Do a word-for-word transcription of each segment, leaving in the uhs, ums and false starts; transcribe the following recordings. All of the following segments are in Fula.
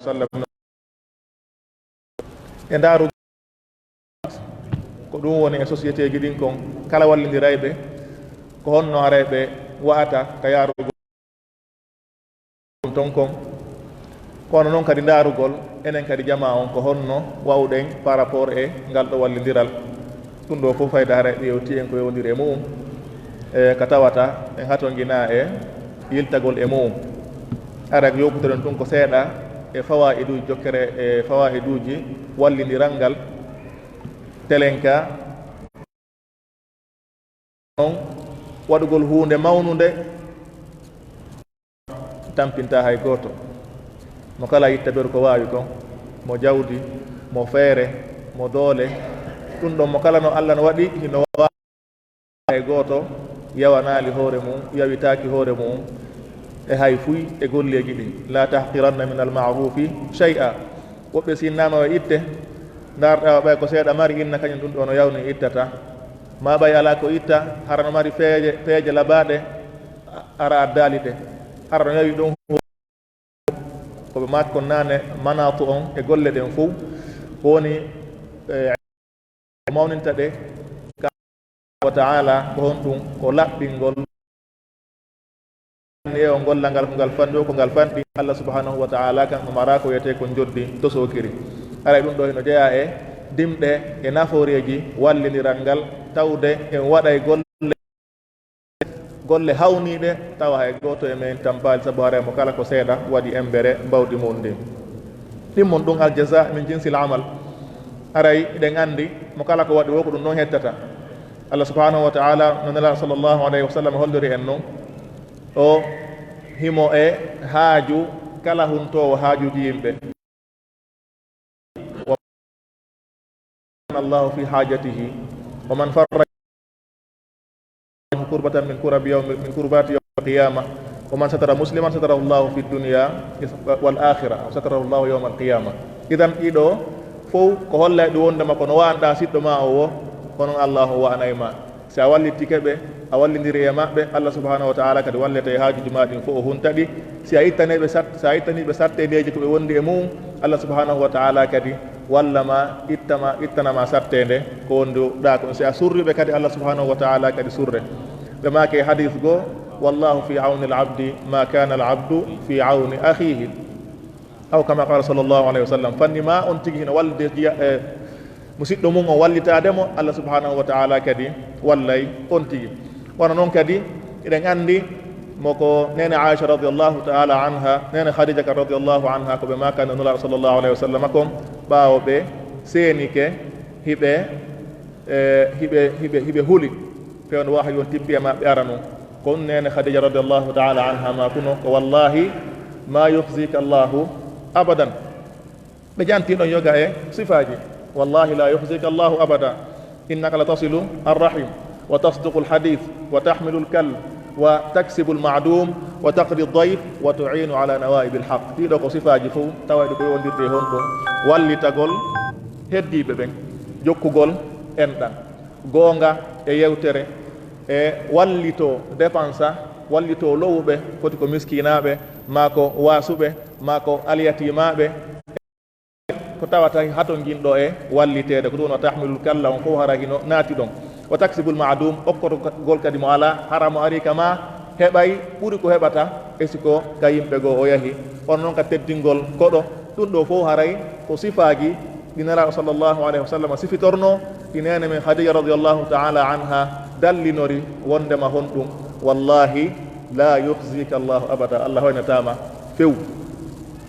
sallam. E ndaaru ko ɗum woni e société ji ɗin kon, kala wallindirayɓe, ko honno haray ɓe wa'ata ka yaarugol ton kon. Kono noon kadi ndaarugol enen kadi jamaa on, ko honno wa'uɗen par rapport e ngal ɗo wallindiral. Ɗum ɗo fof fayda haray ɓe yewti en ko yowndiri e mu'um, e ka tawata en hatonjinaa e yiltagol e mu'um. Haray ko yewtutoɗen tun ko seeɗa e fawaa'iduuji jokkere, e fawaa'iduuji wallindiral ngal. Telenka on waɗugol huunde mawnunde, tampinta hay gooto. Mo kala itta beru ko waawi kon, mo jawdi, mo feere, mo doole. Ɗum ɗon mo kala no Allah no waɗi, hino waawi hay gooto yawanaali hoore mum, yawitaaki hoore mum e hay fuy e golleeji ɗin. La tahqiranna min al-ma'rufi shay'a. Woɓɓe sinnaama ɓe itte, ndaarɗaa o ɓay ko seeɗa mari, inna kañum ɗum ɗo no yawni ittata. Ma ɓay alaa ko itta, hara no mari peeje, peeje labaaɗe, hara addaali ɗe. Hara no yawi ɗum. Ko ɓe maaki kon naane, manaatu on e golle ɗen fow, ko woni, e, mawninta ɗe, ka wa ta'ala, ko honɗum? Ko laɓɓingol. E on gollal ngal, ko ngal fanɗi, ko ngal fanɗi. Allah subhanahu wa ta'ala kan o mara ko wiyetee ko njoddi to sookiri. Haray ɗum ɗo hino jeyaa e dimɗe e nafooreeji wallindiral ngal, tawde en waɗay golle, golle hawniiɗe, tawa hay gooto e men tampaali, sabu haray mo kala ko seeɗa waɗi embere mbawdi mun ndin. Ɗin mun ɗum al jaza min jinsil amal. Haray eɗen anndi mo kala ko waɗi wo ko ɗum ɗon hettata. Allah subhanahu wa ta'ala, no Nelaaɗo sallallahu alayhi wa sallam holliri en non, o himo e haaju kala huntoowo haajuuji yimɓe. Wa Allahu fi hajatihi, wa man farraja kurbatan min kurabi yawmi, min kurbati yawmi al-qiyama, wa man satara musliman satarahu Allahu fi dunya wal akhirah, aw satarahu Allahu yawma al-qiyama. Idan ɗiɗo fow ko hollay ɗum wondema ko no wa'anɗa siɗɗo ma o wo, ko non Allahu wa'anay ma. Si a wallitike ɓe, a wallindiri e maɓɓe, Allah subhanahu wa ta'ala kadi wallete e haajuuji ma ɗin fow, o hunta ɗi. Si a ittanii ɓe sat-, si a ittanii ɓe satteendeeji ko ɓe wondi e mu'um, Allah subhanahu wa ta'ala kadi walla ma, itta ma, ittana ma satteende ko wonduɗa kon. Si a surri ɓe kadi, Allah subhanahu wa ta'ala kadi surre. Ɓe maaki e hadis goo, "Wallahu fi awni al-abdi ma kana al-abdu fi awni akhihi." Aw kama qala sallallahu alayhi wa sallam. Fanni ma on tigi hino wallide jiya-, e, musiɗɗo mum o wallitaade mo, Allah subhanahu wa ta'ala kadi wallay on tigi. Wano non kadi, eɗen anndi mo ko neene Aisha radiyallahu ta'ala anha, neene Khadija ka radiyallahu anha, ko ɓe maakano Nulaaɗo sallallahu alayhi wa sallam kon, ɓaawo ɓe seenike, hiɓe, e, hiɓe, hiɓe, hiɓe huli, fewndo wahayu on timpi e maɓɓe arano. Kon neene Khadija radiyallahu ta'ala anha maakuno ko, "Wallahi ma yukhzika Allahu abadan." Ɓe janti ɗon yoga e sifaaji. "Wallahi la yukhzika Allahu abada. Innaka la tasilu ar-rahim, wa tasduqu al-hadith, wa tahmilu al-kal, wa taksibu al-ma'dum, wa taqri ad-dayf, wa tu'inu ala nawaibi al-haq." Ɗiɗo ko sifaaji fow, tawayɗi ko yowondirde e honɗum? Wallitagol heddiiɓe ɓen, jokkugol enɗan, goonga e yewtere, e wallito dépensa, wallito lowuɓe, foti ko miskinaaɓe, maa ko waasuɓe, maa ko alyatiimaaɓe, ko tawata hatonjinɗo e walliteede, ko ɗum woni tahmilul kalla on fof hara hino naati ɗon. Wa taksibul ma'dum, okkotogol kadi mo alaa, hara mo arii ka ma heɓay ɓuri ko heɓata e si ko ka yimɓe goo o yahi. Kono noon ka teddingol koɗo, ɗum ɗo fof haray ko sifaaji ɗi Nelaaɗo sallallahu alayhi wa sallam sifitornoo, ɗi neene men Khadija radiyallahu ta'ala anha dallinori wondema honɗum, wallahi la yukhzika Allahu abada, Allah hoynataama few.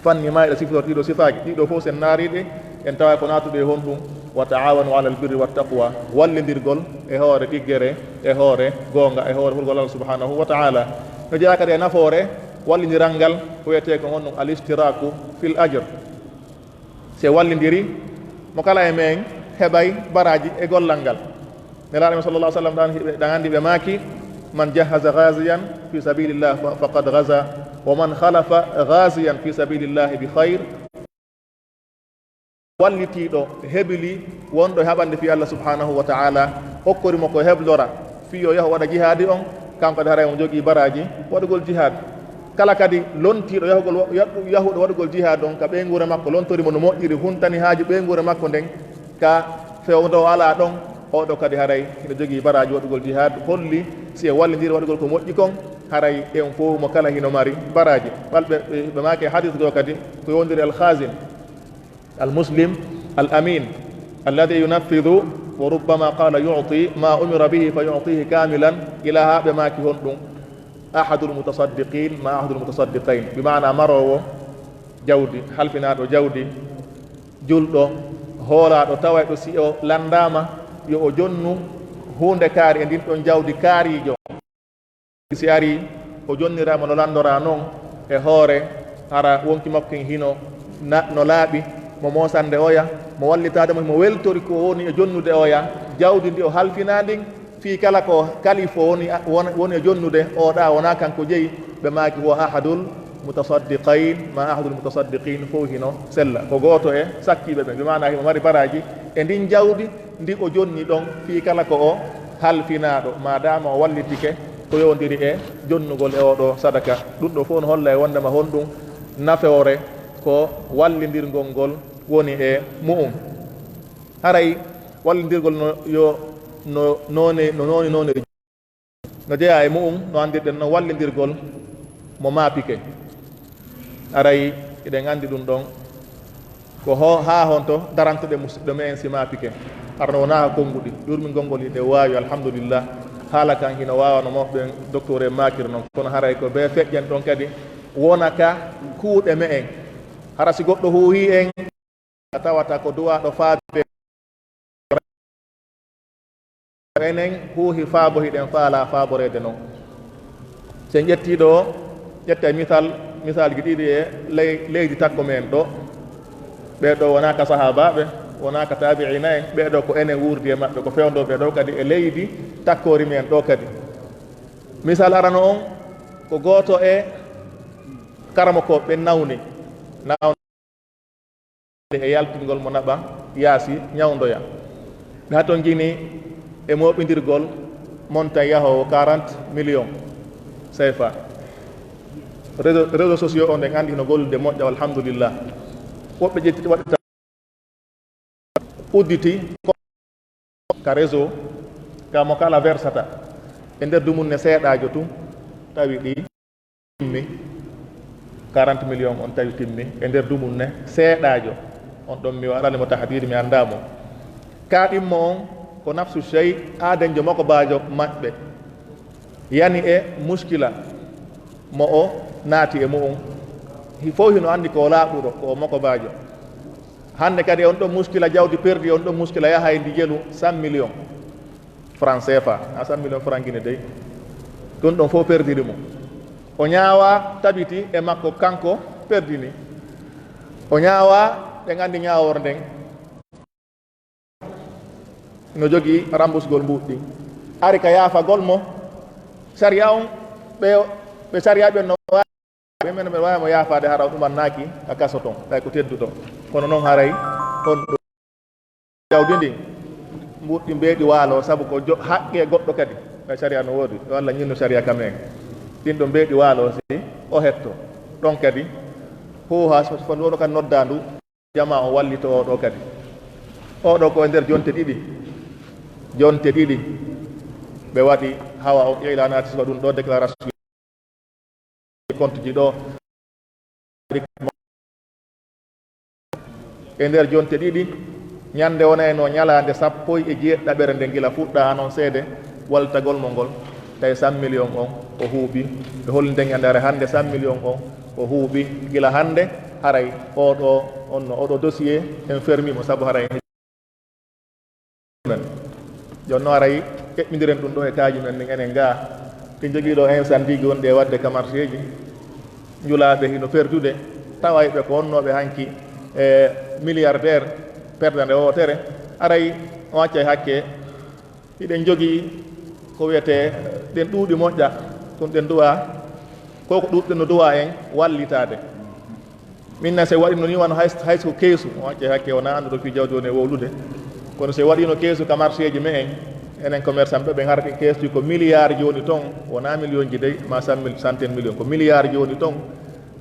Fanni maa eɗa sifitori ɗiɗo sifaaji, ɗiɗo fof sen naariɗe, en tawa ko naatude e honɗum? Wa ta'awanu alal birri wat taqwa, wallindirgol e hoore ɗiggere, e hoore goonga, e hoore hurgol Allah subhanahu wa ta'ala. No jeyaa kadi e nafoore wallindiral ngal, ko wiyetee ko honɗum? Al ishtiraku fil ajr. Si wallindiri, mo kala e men heɓay baraaji e gollal ngal. Nelaaɗo men sallallahu alaihi wasallam ɗan, hiɓe, ɗan anndi ɓe maaki, "Man jahhaza ghaziyan fi sabilillah fa-, faqad ghaza, wa man khalafa ghaziyan fi sabilillah bi khair." Wallitiiɗo hebili wonɗo e haɓande fii Allah subhanahu wa ta'ala, okkori mo ko heblora fii yo yahu waɗa jihaadi on, kanko kadi haray mo jogii baraaji waɗugol jihaad. Kala kadi lontiiɗo yahugol, yahu-, yahuɗo waɗugol jihaad on ka ɓeynguure makko, lontori mo no moƴƴiri, huntani haaju ɓeynguure makko nden, ka fewndo o alaa ɗon, oɗo kadi haray hino jogii baraaji waɗugol jihaad, holli si e wallindiri waɗugol ko moƴƴi kon, haray en fow mo kala hino mari baraaji. Ɓalɓe, ɓe, ɓe maaki e hadis goo kadi, ko yowndiri al khazin, al muslim, al amin, alladhi yunaffidu, wa rubbama qala yu'ti ma umira bihi fa yu'tihi kamilan, ila haa ɓe maaki honɗum, ahadul mutasaddiqin ma ahadul mutasaddiqain, bi maana maroowo jawdi, halfinaaɗo jawdi, julɗo, hoolaaɗo, tawayɗo si o lanndaama yo o jonnu huunde kaari e ndin ɗon jawdi kaariijo. Si arii, o jonniraama no lanndoraa non e hoore, hara wonki makko kin hino na-, no laaɓi, mo moosande oya, mo wallitaade mo, mo weltori ko woni e jonnude oya, jawdi ndi o halfinaa ndin, fii kala ko kalifo woni, won-, woni e jonnude, o ɗa wonaa kanko jeyi, ɓe maaki, huwa ahadul mutasaddiqayn, ma ahadul mutasaddiqin, fow hino sella. Ko gooto e sakkiiɓe ɓen, bi maana himo mari baraaji e ndin jawdi, ndi o jonni ɗon fii kala ko o halfinaaɗo, maadaama o wallitike ko yowndiri e jonnugol e oo ɗoo sadaka. Ɗum ɗoo fof no holla e wonndema honɗum nafoore ko wallindirgol ngol woni e mu'um. Haray wallindirgol no yo, no noone, no nooni nooniri. No jeyaa e mu'um, no anndirɗen no wallindirgol mo maapike. Aray, eɗen anndi ɗum ɗon. Ko ho-, haa honto daranteɗen musiɗɗo me'en si maapike? Arno wonaa ko konnguɗi. Yurmingol ngol hiɗen waawi, alhamdulillah. Haala kan hino waawano mawɓe ɓen, docteur en maakiri non. Kono haray ko bee feƴƴen ɗon kadi wona ka kuuɗe me'en. Hara si goɗɗo huuhii en, a tawata ko duwaaɗo faabe. Enen huuhi faabo hiɗen faalaa faaboreede non. Si en ƴettii ɗoo, ƴettay misal, misaalji ɗiɗi e ley-, leydi takko men ɗoo. Ɓee ɗoo wonaa ka sahaabaaɓe, wonaa ka taabi'iina en, ɓee ɗoo ko enen wuurdi e maɓɓe, ko fewndoo ɓee ɗoo kadi e leydi takkoori men ɗoo kadi. Misal arano on ko gooto e karamokooɓe ɓen nawni. Nawni e yaltingol mo naɓa yaasi ñawndoya. Ɓe hatonjini e mooɓindirgol montant yahoowo quarante millions C F A. Réseau, réseaux sociaux on, en anndi no gollude moƴƴa, alhamdulillah. Woɓɓe ƴetti waɗi ta-, udditi ka réseau, ka mo kala versata e nder dumunne seeɗaajo tun, tawi ɗi timmi, quarante millions on tawi timmi e nder dumunne seeɗaajo. On ɗon mi waɗani mo tahdiri, mi anndaa mo. Ka ɗimmo on ko nafsu sey aadenjo mokobaajo maɓɓe. Yani e muskila mo o naati e mu'un. Hi-, fow hino anndi ko o laaɓuɗo, ko o mokobaajo. Hannde kadi on ɗon muskila jawdi perdi, on ɗon muskila yahay ndi jelu cent millions francs C F A, a cent millions francs Guinée dey. Ɗum ɗon fow perdiri mo. O ñaawa tabiti e makko kanko perdini. O ñaawa, ɗen anndi ñaawore nden. No jogii rambusgol mbuuɗi ɗin. Ari ka yaafagol mo. Sariya on, ɓe, ɓe sariya ɓen no waawi, ɓe men, men waawi mo yaafaade hara o ɗumannaaki ka kaso ton, tawi ko tedduɗo. Kono non haray on ɗo jawdi ndin, mbuuɗi mbeeɗi waalo, sabu ko jo-, haqqe goɗɗo kadi. Tawi sariya no woodi, yo Allah ñinnu sariya ka men. Ɗin ɗo mbeeɗi waalo si o hetto. Ɗon kadi, huuha so, so ɗo kadi noddaandu. Jamaa on wallito oo ɗoo kadi. Oo ɗoo ko e nder jonte ɗiɗi. Jonte ɗiɗi ɓe waɗi hawa on, ilaanaati suka ɗum ɗoo déclaration compte ji ɗoo. E nder jonte ɗiɗi, ñande wonayno ñalaande sappo e jeeɗiɗaɓere nde gila fuɗɗa annoncéde wallitagol mo ngol, tawi cent millions on o huuɓi. Ɓe holli nden ñande haray hannde cent millions on o huuɓi gila hannde, haray oo ɗoo, on no, oo ɗoo dossier en fermi mo, sabu haray men. Jooni no haray eɓɓindiren ɗum ɗoo e kaaji men ndin enen gaa. Ɗin jogii ɗoo incendie ji wonɗi e waɗde ka marché ji, njulaaɓe hino perdude, tawayɓe ko wonnooɓe hanki e milliardaire perdande wootere, haray o accay hakke. Hiɗen jogii ko wiyetee ɗen ɗuuɗi moƴƴa, ɗum ɗen duwa, ko ko ɗuuɗɗen no duwa en wallitaade. Min na se waɗino ni wano hay, hay so keesu, o accay hakke, wona annduɗo fii jawdi woni e wowlude. Kono se waɗino keesu ka marché ji me'en, Enen commerçant ɓe, ɓe ngarti keesdi ko milliard jooni ton, wonaa million ji dey, ma cent mille, centaine million, ko milliard jooni ton.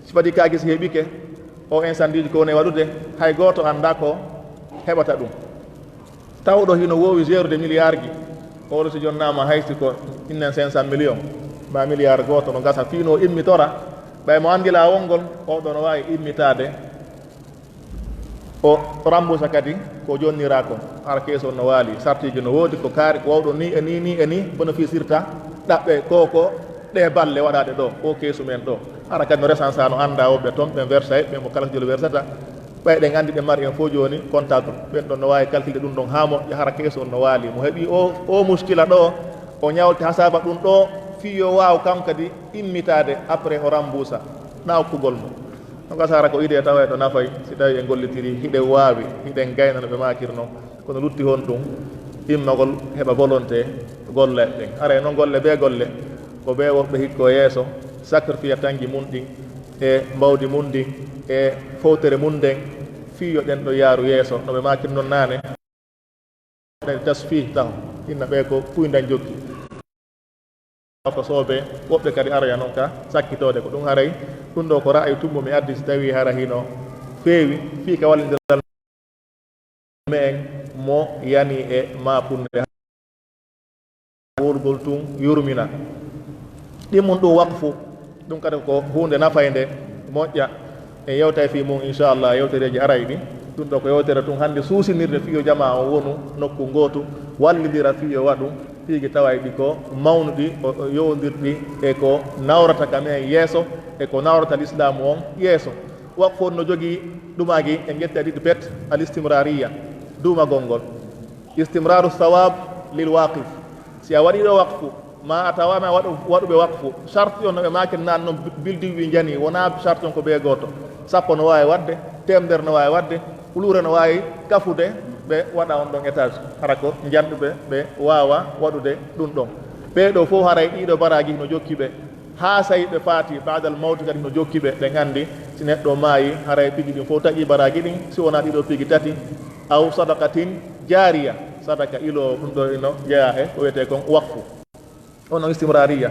Si fadi kaaki si heɓike, o incendie ji ko woni waɗude, hay gooto anndaa ko heɓata ɗum. Tawɗo hino woowi gérude milliard ji, oɗo si jonnaama hay si ko innen cinq cent millions, ma milliard gooto no gasa fii no immitora, ɓay mo anndi laawol ngol, oɗo no waawi immitaade. O rambusa kadi ko jonniraa kon, hara keesi on no waali, sartiiji no woodi, ko kaari, ko wawɗo ni e ni, ni e ni, bénéficier ta, ɗaɓɓe ko, ko ɗe balle waɗaaɗe ɗo, o keesu men ɗo. Hara kadi no resansa, no annda woɓɓe ton, ɓen versay, ɓen mo kala ko jolo versata. Ɓay ɗen anndi ɗen mari en fof jooni comptable, ɓen ɗon no waawi calculer ɗum ɗon haa moƴƴa, hara keesu on no waali. Mo heɓi o, o muskila ɗo, o ñawti hasaba ɗum ɗo, fii yo waaw kam kadi immitaade après o rambusa, na okkugol mo. No gasa hara ko idée tawa e ɗo nafay, si tawi en gollitiri, hiɗen waawi, hiɗen gayna no ɓe maakiri non. Kono lutti honɗum? Immagol heɓa volonté golle ɗen. Haray non golle bee golle, ko bee woɓɓe hikko yeeso, sacrifice tanji mun ɗin, e mbawdi mun ndin, e fowtere mun nden, fii yo ɗen ɗo yaaru yeeso, no ɓe maakiri non naane. Tasfih taho, inna ɓe ko puyndan jokki. Ko soobee, woɓɓe kadi aroya non ka sakkitoode ko ɗum haray. Ɗum ɗo ko ra'ayi tumbo mi addi, si tawi hara hino feewi, fii ka wallindiral me'en mo yani e maapunde. Wowlugol tun yurmina. Ɗin mun ɗum waqfu, ɗum kadi ko huunde nafaynde, moƴƴa. En yewtay fii mun, inchallah, yewtereeji aray ɗi. Ɗum ɗo ko yewtere tun hannde suusinirde fii yo jamaa on wonu nokku ngootu, wallindira fii yo waɗu piiji tawayɗi ko mawnuɗi, o, o yowondirɗi e ko nawrata ka men yeeso, e ko nawrata lislaamu on yeeso. Waqfu on no jogii ɗumaaji, en ƴetti ɗiɗi pet, al istimrariya, duumagol ngol. Istimraru sawab lil waqif. Si a waɗi ɗo waqfu, ma a tawama waɗu-, waɗuɓe waqfu, sarti on no ɓe maakiri nan non, bi-, building wi njani, wonaa sarti on ko bee gooto. Sappo no waawi waɗde, teemedere no waawi waɗde, ɓuluure no waawi kafude, ɓe waɗa on ɗon étage. Hara ko njanɗuɓe, ɓe waawa waɗude ɗum ɗon. Ɓee ɗo fof haray ɗiɗo baraaji no jokki ɓe. Haa sey ɓe faati, baadal mawti kadi no jokki ɓe. Ɗen anndi, si neɗɗo maayi, haray piiji ɗin fof taƴi baraaji ɗin, si wonaa ɗiɗo piiji tati, aw sadaqatin jaariya, sadaka ilo ɗum ɗo ino jeyaa e ko wiyetee kon waqfu. On non istimrariya.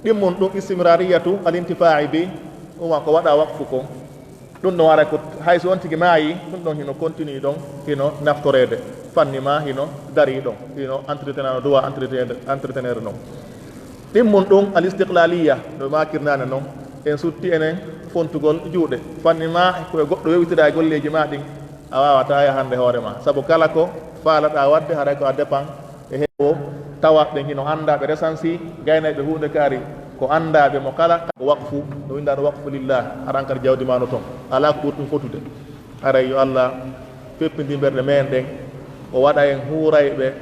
Ɗin mun ɗum istimrariyatu al intifaa'i bi, ɗum ko waɗa waqfu kon. Ɗum ɗon haray ko hay so on tigi maayi, ɗum ɗon hino continue ɗon, hino naftoreede. Fanni ma hino darii ɗon, hino entretenir, no duwa entretenir, entretenir non. Ɗin mun ɗum al istiqlaliya, no maakirnaane non. En sutti enen fontugol juuɗe. Fanni ma ko e goɗɗo yowitira e golleeji ma ɗin, a waawataa yahande hoore ma. Sabu kala ko faalaɗaa waɗde, haray ko a dépend e heewo tawa ɓe hino anndaa, ɓe resansi, gaynayɓe huunde kaari ko anndaaɓe mo kala. Waqfu, no winndaano waqfu lillah, haɗa an kadi jawdi ma no ton. Alaa ko ɓuri ɗum fotude. Haray yo Allah feppindi ɓerɗe men ɗen, o waɗa en huurayɓe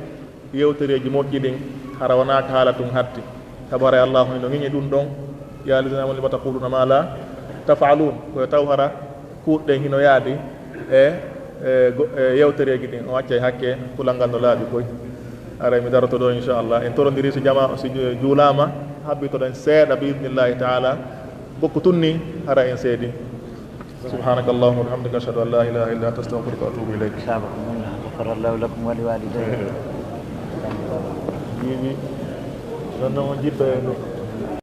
yewtereeji moƴƴi ɗin, hara wonaa ka haala tun hatti. Sabu haray Allahu hino ŋiñi ɗum ɗon, "Ya ayyuhallazina amanu lima taquluna ma la taf'alun." Ko yo taw hara kuuɗe ɗen hino yaadi e, e go-, e yewtereeji ɗin, o accay hakke, kulal ngal no laaɓi koy. Haray mi daroto ɗo, inchallah. En torondiri si jama, si ju-, juulaama, habbitoɗen seeɗa, bi idnillahi taala. Bokko tunni, hara en seedi. Subhanaka Allahumma wa bihamdika, ashhadu an la ilaha illa anta, astaghfiruka wa atubu ilayk. Sabakum Allah, ghafarallahu lakum wa liwalidaykum. Yiɗi, non, non, on jitta e ɗum.